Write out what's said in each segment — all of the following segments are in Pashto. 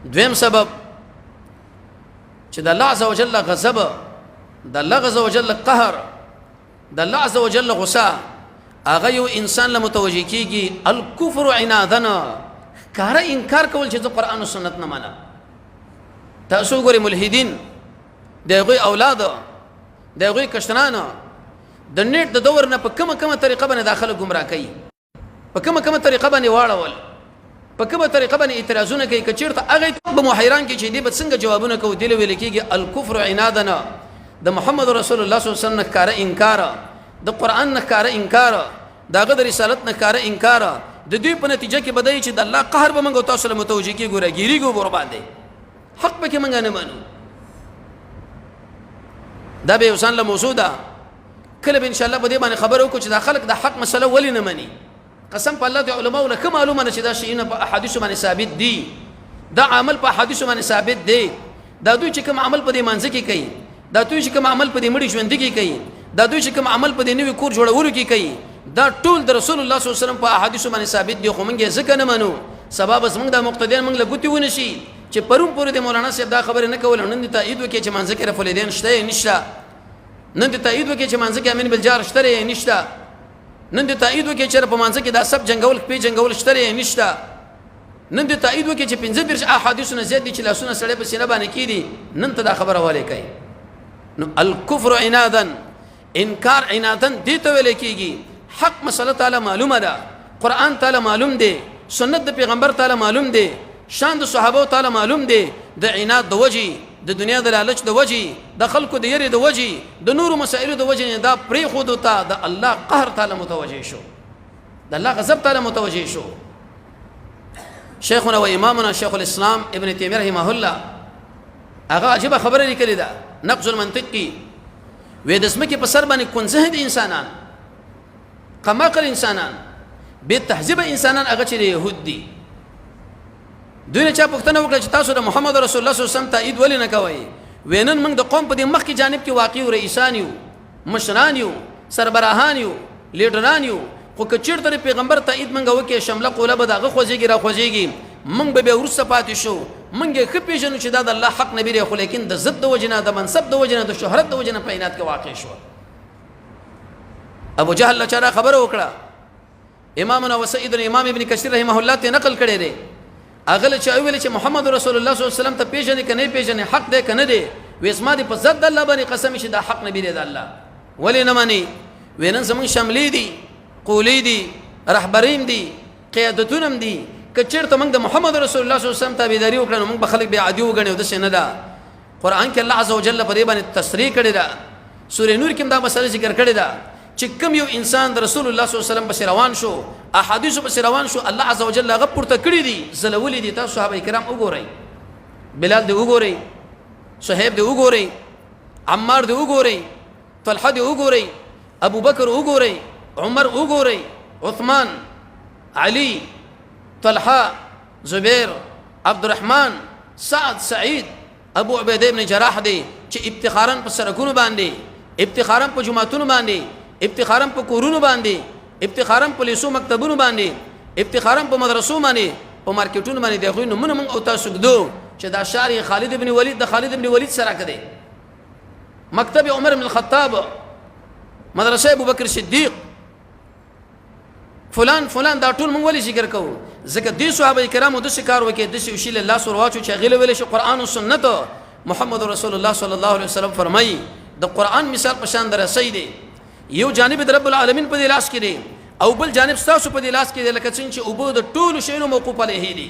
دویم سبب چې د الله عز وجل غضب، د الله عز وجل قهر، د الله عز وجل غصه هغه یو انسان له متوجه کیږي. الکفر عنادن، ښکاره انکار کول چې زه قرآن او سنت نه منم. تاسو وګورئ ملحدین، د هغوی اولاد، د هغوی کشران د نیټ د دور نه په کومه کومه طریقه باندې دا خلک ګمراه کوي، په کومه کومه طریقه باندې واړول، په کومه طریقه باندې اعتراضونه کوي. که چېرته هغه به مو حیران کړي چې دې به څنګه جوابونه کوو. دې له ویل کېږي الکفر عنادنا، د محمد رسول الله صلی الله علیه وسلم نه ښکاره انکار، د قرآن نه ښکاره انکار، د هغه د رسالت نه ښکاره انکار. د دوی په نتیجه کې به دی چې د الله قهر به موږ او تاسو له متوجه کېږو، راګیرېږو به ورباندې، حق پکې موږ نه منو. دا به یو ځان له موضوع ده، کله به ان شاء الله په دې باندې خبره وکړو چې دا خلک د حق مسله ولې نه مني. قسم په الله د علماو له ښه معلومه ده چې دا شیونه په احادیثو باندې ثابت دي، دا عمل په احادیثو باندې ثابت دی. دا دوی چې کوم عمل په دې مانځ کې کوي، دا دوی چې کوم عمل په دې مړي ژوند کې کوي، دا دوی چې کوم عمل په دې نوي کور جوړولو کې کوي، دا ټول د رسول الله صلی الله علیه وسلم په احادیثو باندې ثابت دي. خو موږ یې ځکه نه منو، سبا بس موږ دا مقتدیان موږ له ګوتې ونه شي چې پرون پورې د مولانا صاحب دا خبره نه کوله، نن دې تایید وکړي چې مانځ کې رفع الیدین شته نشته، نن دې تایید وکړي چې مانځ کې امین بالجار شته نشته، نن دې تایید وکړي چې په مانځ کې دا سب جنگول پی جنگول شته نشته، نن دې تایید وکړي چې 35 احادیث نه زیات دي چې لاسونه سړی په سینه باندې کیدي، نن ته دا خبره والے کوي. نو الکفر عنادا، انکار عنادا دې ته ویل کیږي. حق مسله تعالی معلومه ده، قرآن تعالی معلوم دی، سنت د پیغمبر تعالی معلوم دی، شان د صحابه تعالی معلوم دی. د عناد د وجې، د دنیا د لالچ د وجې، د خلکو د یری د وجې، د نورو مسایلو د وجې دا پرېښودو ته د الله قهر تعالی متوجه شو، د الله غضب تعالی متوجه شو. شیخنا و امامنا شیخ الاسلام ابن تیمیه رحمه الله هغه عجیبه خبره لیکلې ده، نقض المنطق کې وې د ځمکې په سر باندې کنزه دي انسانان، قماقل انسانان، بې تهذیبه انسانان، هغه چې یهود دي. دوی نه چا پوښتنه وکړه چې تاسو د محمد رسول الله صلی الله علیه وسلم تایید ولې نه کوئ؟ وینن موږ د قوم په دې مخکې جانب کې واقع رئیسان یو، مشران یو، سربراهان یو، لیډران یو، خو که چېرته د پیغمبر تایید موږ وکړي، شمله قوله به د هغه خوځېږي را خوځېږي، موږ به بیا وروسته پاتې شو. موږ یې ښه پېژنو چې دا د الله حق نبي دی، خو لیکن د ضد د وجې نه، د منصب د وجې نه، د شهرت د وجې نه په عناد کې واقع شو. ابو جهل له چا دا خبره وکړه، امامنا وسيدنا امام ابن کثیر رحمه الله ته نقل کړی دی، هغه له چا ویل چې محمد رسول الله صلی الله علیه وسلم ته پیژنې که نه پیژنې، حق دی که نه دی؟ وې زما دې په ذات د الله باندې قسم چې دا حق نبی دی د الله. ولې نه منې؟ وې نن زمونږ شملې دي، قولې دي، رهبریم دي، قیادتونه هم دي، که چېرته موږ د محمد رسول الله صلی الله علیه وسلم تابعداري وکړه نو موږ به خلک بې عادي وګڼي. او داسې نه ده. قرآن کې الله عز وجل په دې باندې تصریح کړې ده، سورې نور کې هم دا مسله ذکر کړې ده چې کوم یو انسان د رسول الله صلی الله علیه وسلم پسې روان شو، احادیثو پسې روان شو، الله عز وجل هغه پورته کړي دي، ځلولي دي. تاسو صحابه کرام وګورئ، بلال دې وګورئ، صهیب دې وګورئ، عمار دې وګورئ، طلحه دې وګورئ، ابو بکر وګورئ، عمر وګورئ، عثمان، علي، طلحه، زبیر، عبدالرحمن، سعد، سعید، ابو عبیده ابن جراح دی چې افتخارا په سرکونو باندې، افتخارا په جوماتونو باندې، افتخارا په کورونو باندې، افتخارا په لیسو مکتبونو باندې، افتخارا په مدرسو باندې، په مارکیټونو باندې د هغوی نومونه موږ او تاسو ږدو چې دا شار یې خالد ابن ولید د خالد ابن ولید سره دی، مکتب عمر بن الخطاب، مدرسه ابو بکر صدیق، فلان فلان، دا ټول مونږ ولې ذکر کوو؟ ځکه دې صحابه کرامو داسې کار وکړي، داسې یو شي له لاس ور واچو چې هغې له ویلی شي قرآن او سنت. محمد رسول الله صلی الله علیه وسلم فرمایي د قرآن مثال په شان د رسۍ دی، یو جانب د رب العالمین په دې لاس کې دی او بل جانب ستاسو په دې لاس کې دی، لکه څنګه چې اوبه د ټولو شیانو موقوف علیه دي،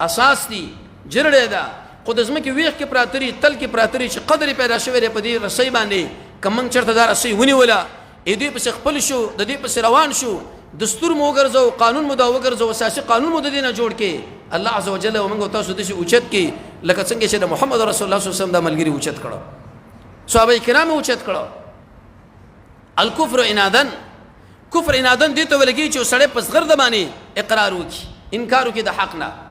اساس دي، جرړې ده، خو د ځمکې ویښ کې پراته دي، تل کې پراته دي، چې قدر یې پیدا شوی دی په دې رسۍ باندې. که موږ چېرته دا رسۍ ونیوله، ای دوی پسې خپل شو، د دې پسې روان شو، دستور مو وګرځو، قانون مو دا وګرځو، اساسي قانون مو د دې نه جوړ کړي، الله عز وجل موږ تاسو داسې اوچت کړي لکه څنګه چې د محمد رسول الله صلی الله علیه وسلم دا ملګري اوچت کړو، صحابه کرام اوچت کړو. الکفر عنادن، کفر عنادن دې ته ویل کېږي چې سړی په زغرده باندې اقرار وکړي، انکار وکړي د حق نه.